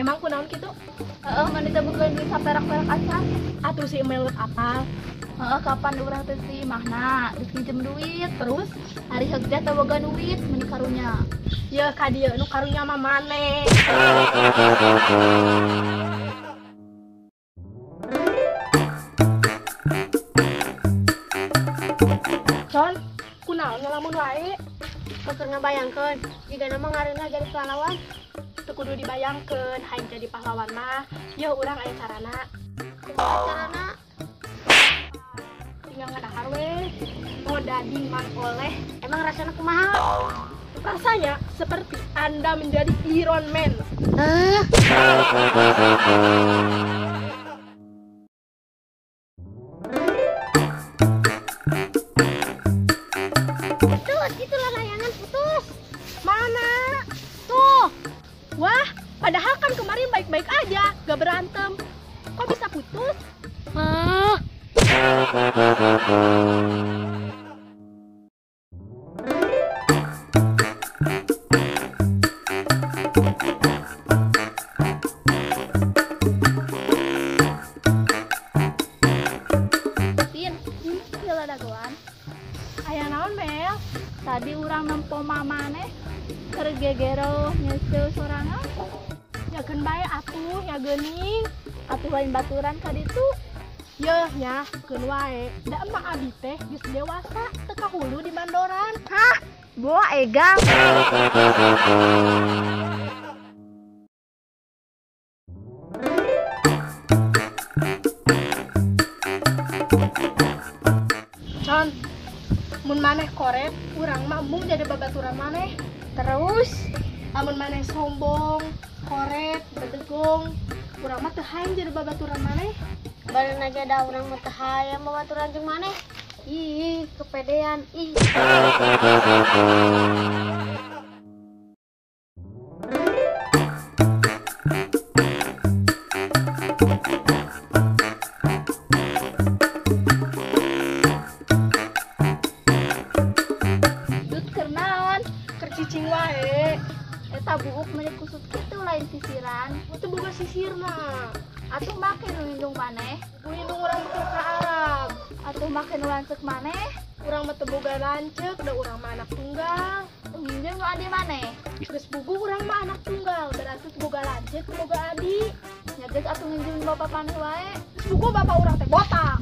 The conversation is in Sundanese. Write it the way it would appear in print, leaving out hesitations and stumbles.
Emang kunaon kitu? Heeh, mani teh boga duit saperak-perak acan. Atuh si Emelut apal. Heeh, kapan urang teh si imahna geus nginjem duit. Terus hari heug teh teu boga duit meni karunya. Yeuh ka dieu nu karunya mah maneh. Con, kunaon ngalamun wae? Keur ngabayangkeun jigana mah ngareunah jadi pahlawan. Teu kudu dibayangkeun hayang jadi pahlawan mah. Yeuh urang aya carana. Kumaha carana? Tinggal ngadahar we. Ngodading mang oleh. Emang rasana kumaha? Rasanya seperti Anda menjadi Iron Man. Putus, itulah layangan putus. Mana? Tuh. Wah, padahal kan kemarin baik-baik aja, gak berantem. Kok bisa putus? Ah. Pin, heula dagoan. Aya naon, Mel? Tadi urang nempo mamane keur gegero nyeuceul sorangan. Nyageun bae atuh, nya geuning. Atuh lain baturan ka ditu. Yeuh nya, keun wae. Da emak abi teh geus dewasa, teu kahulu di mandoran. Hah? Boa egang. Con, mun maneh koret, urang mah embung jadi babaturan maneh. Terus, lamun maneh sombong, koret, bedegong, urang mah teu hayang jadi babaturan maneh. Balen aja da urang mah teu hayang babaturan jeung maneh. Ih, kepedean, ih. Dut keur naon? Keur cicing wae. Eta buuk meni kusut kitu lain sisiran. Teu boga sisirna. Atuh make nu indung maneh. Nu indung urang teu ka Arab. Atuh make nu lanceuk maneh. Urang mah teu boga lanceuk, da urang mah anak tunggal. Nginjem nu adi maneh. Geus bugu urang mah anak tunggal, berarti teu boga lanceuk, teu boga adi. Nya geus atuh nginjem bapak maneh wae. Geus bugu bapak urang teh botak.